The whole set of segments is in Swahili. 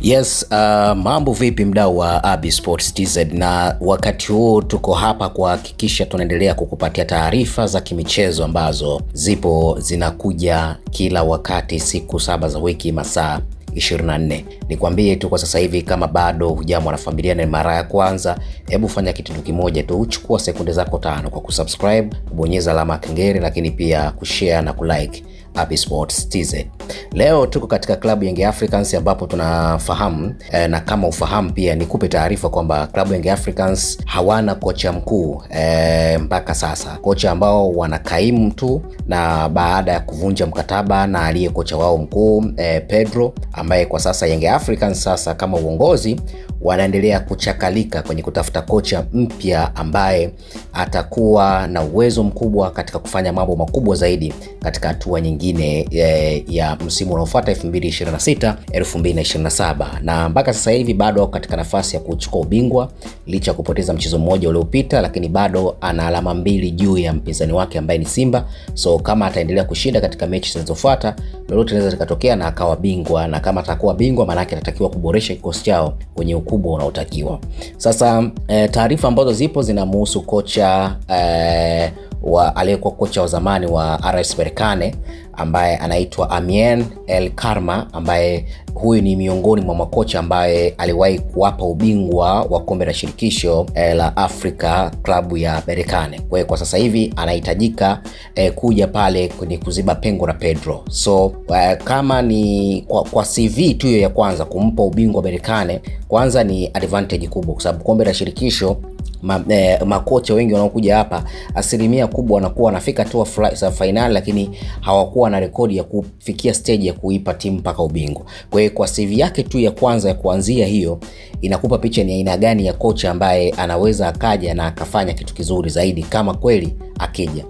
Yes, mambo vipi mdau wa Abi Sports TZ, na wakati huu tuko hapa kuhakikisha tunaendelea kukupatia taarifa za kimichezo ambazo zipo zinakuja kila wakati, siku 7 za wiki, masaa 24. Nikwambie tu kwa sasa hivi, kama bado hujawa mwanafamilia na mara ya kwanza, hebu fanya kitu kimoja tu, chukua sekunde zako 5 kwa kusubscribe, kubonyeza alama ya kengele, lakini pia kushare na kulike Abi Sports TZ. Leo tuko katika klabu Young Africans ambapo tunafahamu na kama ufahamu pia nikupe taarifa kwamba klabu Young Africans hawana kocha mkuu mpaka sasa. Kocha ambao wanakaimu tu na baada ya kuvunja mkataba na aliye kocha wao mkuu Pedro, ambaye kwa sasa Young Africans sasa kama uongozi wanaendelea kuchakalika kwenye kutafuta kocha mpya ambaye atakuwa na uwezo mkubwa katika kufanya mambo makubwa zaidi katika hatua nyingine ya msimu unaofuata 2026 2027. Na mpaka sasa hivi bado katika nafasi ya kuchukua ubingwa licha ya kupoteza mchezo mmoja uliopita, lakini bado ana alama 2 juu ya mpinzani wake ambaye ni Simba. So kama ataendelea kushinda katika mechi zinazofuata, lolote linaweza likatokea na akawa bingwa, na kama atakuwa bingwa maana yake atatakiwa kuboresha kikosi chao kwenye ukubwa unaotakiwa. Sasa taarifa ambazo zipo zinamuhusu kocha aliyekuwa kocha wa zamani wa RS Berkane ambaye anaitwa Amien El Karma, ambaye huyu ni miongoni mwa makocha ambaye aliwahi kuwapa ubingwa wa kombe la shirikisho la Afrika klabu ya Berkane. Kwa hiyo kwa sasa hivi anahitajika kuja pale kwenye kuziba pengo la Pedro. So kama ni kwa CV tu hiyo ya kwanza kumpa ubingwa Berkane, kwanza ni advantage kubwa kwa sababu kombe la shirikisho makocha wengi wanaokuja hapa asilimia kubwa wanakuwa wanafika tu finali, lakini hawakuwa na rekodi ya kufikia stage ya kuipa timu mpaka ubingwa. Kwa hiyo kwa CV yake tu ya kwanza ya kuanzia hiyo inakupa picha ni aina gani ya kocha ambaye anaweza akaja na akafanya kitu kizuri zaidi kama kweli akija.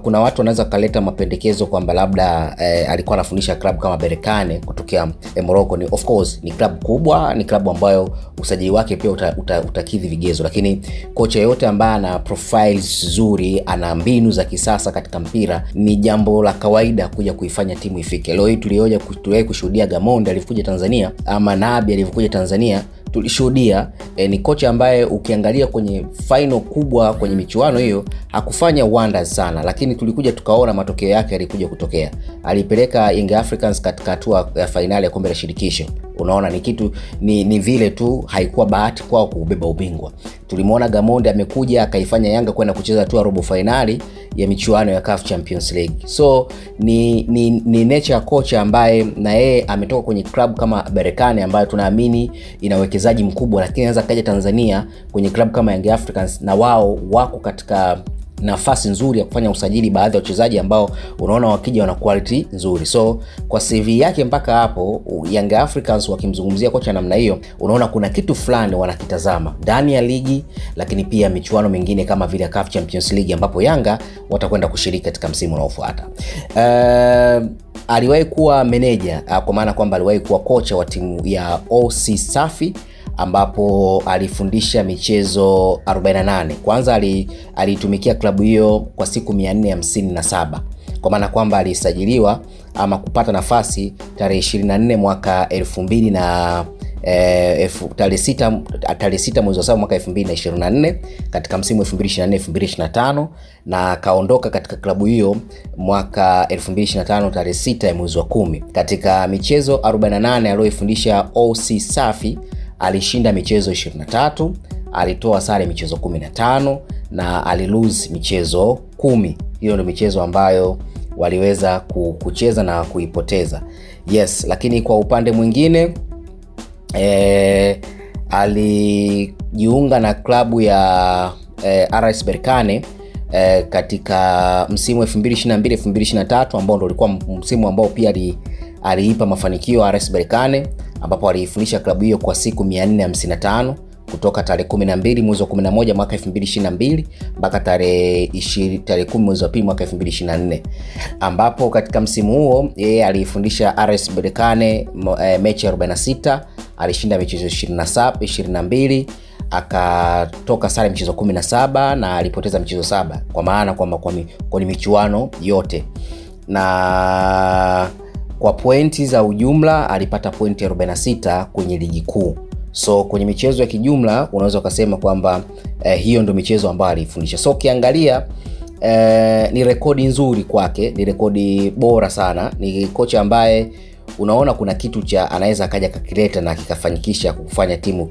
Kuna watu wanaweza kaleta mapendekezo kwamba labda alikuwa anafundisha club kama Berkane kutokea Morocco. Ni of course ni club kubwa, ni club ambayo usajili wake pia utakidhi vigezo, lakini kocha yote ambaye ana profiles nzuri, ana mbinu za kisasa katika mpira, ni jambo la kawaida kuja kuifanya timu ifike. Leo hii tuliwahi kushuhudia Gamondi alivyokuja Tanzania ama Nabi alivyokuja Tanzania, tulishuhudia ni kocha ambaye ukiangalia kwenye final kubwa kwenye michuano hiyo hakufanya wonders sana, lakini tulikuja tukaona matokeo yake yalikuja kutokea. Alipeleka Young Africans katika hatua ya finali ya kombe la shirikisho. Unaona ni kitu ni vile tu haikuwa bahati kwao kubeba ubingwa. Tulimuona Gamondi amekuja akaifanya Yanga kwenda kucheza hatua robo finali ya michuano ya CAF Champions League. So ni nature ya kocha ambaye na yeye ametoka kwenye club kama Berkane ambayo tunaamini ina uwekezaji mkubwa, lakini anaweza kaja Tanzania kwenye club kama Young Africans na wao wako katika nafasi nzuri ya kufanya usajili baadhi ya wachezaji ambao unaona wakija wana quality nzuri. So kwa CV yake mpaka hapo Young Africans wakimzungumzia kocha namna hiyo, unaona kuna kitu fulani wanakitazama ndani ya ligi, lakini pia michuano mingine kama vile CAF Champions League ambapo Yanga watakwenda kushiriki katika msimu unaofuata. Aliwahi kuwa meneja, kwa maana kwamba aliwahi kuwa kocha wa timu ya OC Safi ambapo alifundisha michezo 48. Kwanza alitumikia klabu hiyo kwa siku 457. Kwa maana kwamba alisajiliwa ama kupata nafasi tarehe 24 mwaka 2000 na tarehe 6 mwezi wa 7 mwaka 2024 katika msimu 2024 2025, na kaondoka katika klabu hiyo mwaka 2025 tarehe 6 ya mwezi wa 10. Katika michezo 48 aliyoifundisha OC Safi alishinda michezo 23, alitoa sare michezo 15 na alilose michezo 10. Hiyo ndio michezo ambayo waliweza kucheza na kuipoteza. Yes, lakini kwa upande mwingine alijiunga na klabu ya RS Berkane katika msimu 2022 2023 ambao ndio ulikuwa msimu ambao pia aliipa mafanikio RS Berkane, ambapo aliifundisha klabu hiyo kwa siku 455 kutoka tarehe 12 mwezi wa 11 mwaka 2022 mpaka tarehe 10 mwezi wa 2 mwaka 2024, ambapo katika msimu huo yeye aliifundisha RS Berkane mechi 46, alishinda michezo 22, akatoka sare michezo 17 na alipoteza michezo 7, kwa maana kwamba kwenye michuano yote. Na Kwa pointi za ujumla alipata pointi 46 kwenye ligi kuu. So kwenye michezo ya kijumla unaweza ukasema kwamba hiyo ndio michezo ambayo alifundisha. So ukiangalia ni rekodi nzuri kwake, ni rekodi bora sana. Ni kocha ambaye unaona kuna kitu cha anaweza akaja kakileta na kikafanikisha kufanya timu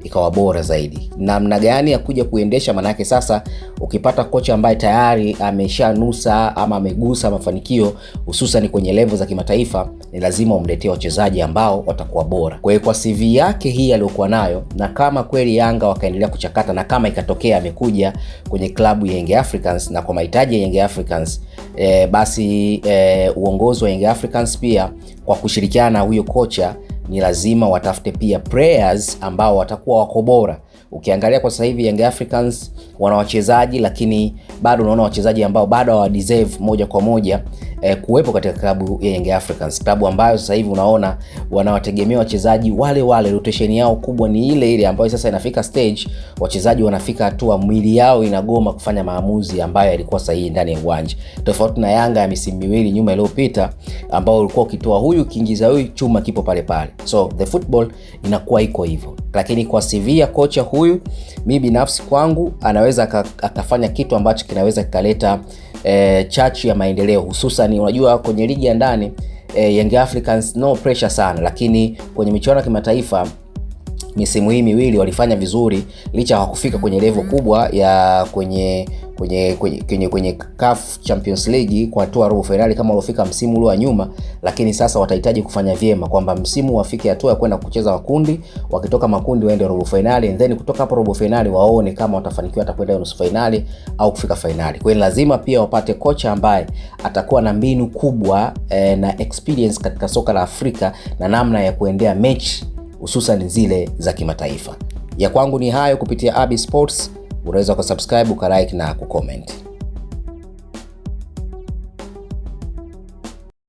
ikawa bora zaidi. Namna gani ya kuja kuendesha? Manake sasa ukipata kocha ambaye tayari ameshanusa ama amegusa mafanikio hususan kwenye level za kimataifa, ni lazima umletee wachezaji ambao watakuwa bora. Kwa hiyo kwa CV yake hii aliyokuwa nayo, na kama kweli Yanga wakaendelea kuchakata, na kama ikatokea amekuja kwenye klabu ya Young Africans na kwa mahitaji ya Young Africans, basi uongozi wa Young Africans pia kwa kushirikiana na huyo kocha ni lazima watafute pia players ambao watakuwa wako bora. Ukiangalia kwa sasa hivi Young Africans wana wachezaji, lakini bado unaona wachezaji ambao bado hawa deserve moja kwa moja kuwepo katika klabu ya Young Africans, klabu ambayo sasa hivi unaona wanawategemea wachezaji wale wale, rotation yao kubwa ni ile ile ambayo sasa inafika stage wachezaji wanafika hatua mwili yao inagoma kufanya maamuzi ambayo yalikuwa sahihi ndani ya uwanja, tofauti na Yanga ya misimu miwili nyuma iliyopita ambao ulikuwa ukitoa huyu ukiingiza huyu chuma kipo pale pale. So the football inakuwa iko hivyo, lakini kwa CV ya kocha huyu, mi binafsi kwangu anaweza akafanya kitu ambacho kinaweza kikaleta chachu ya maendeleo, hususan unajua kwenye ligi ya ndani Young Africans no pressure sana, lakini kwenye michuano ya kimataifa misimu hii miwili walifanya vizuri licha hawakufika kwenye level kubwa ya kwenye CAF Champions League kwa hatua robo finali kama waliofika msimu ule wa nyuma, lakini sasa watahitaji kufanya vyema kwamba msimu wafike hatua ya kwenda kucheza makundi, wakitoka makundi waende robo finali, and then kutoka hapo robo finali waone kama watafanikiwa hata kwenda nusu finali au kufika finali. Kwa hiyo lazima pia wapate kocha ambaye atakuwa na mbinu kubwa na experience katika soka la Afrika na namna ya kuendea mechi hususan zile za kimataifa. Ya kwangu ni hayo kupitia Abi Sports. Unaweza ukasubscribe, ukalike na kucomment.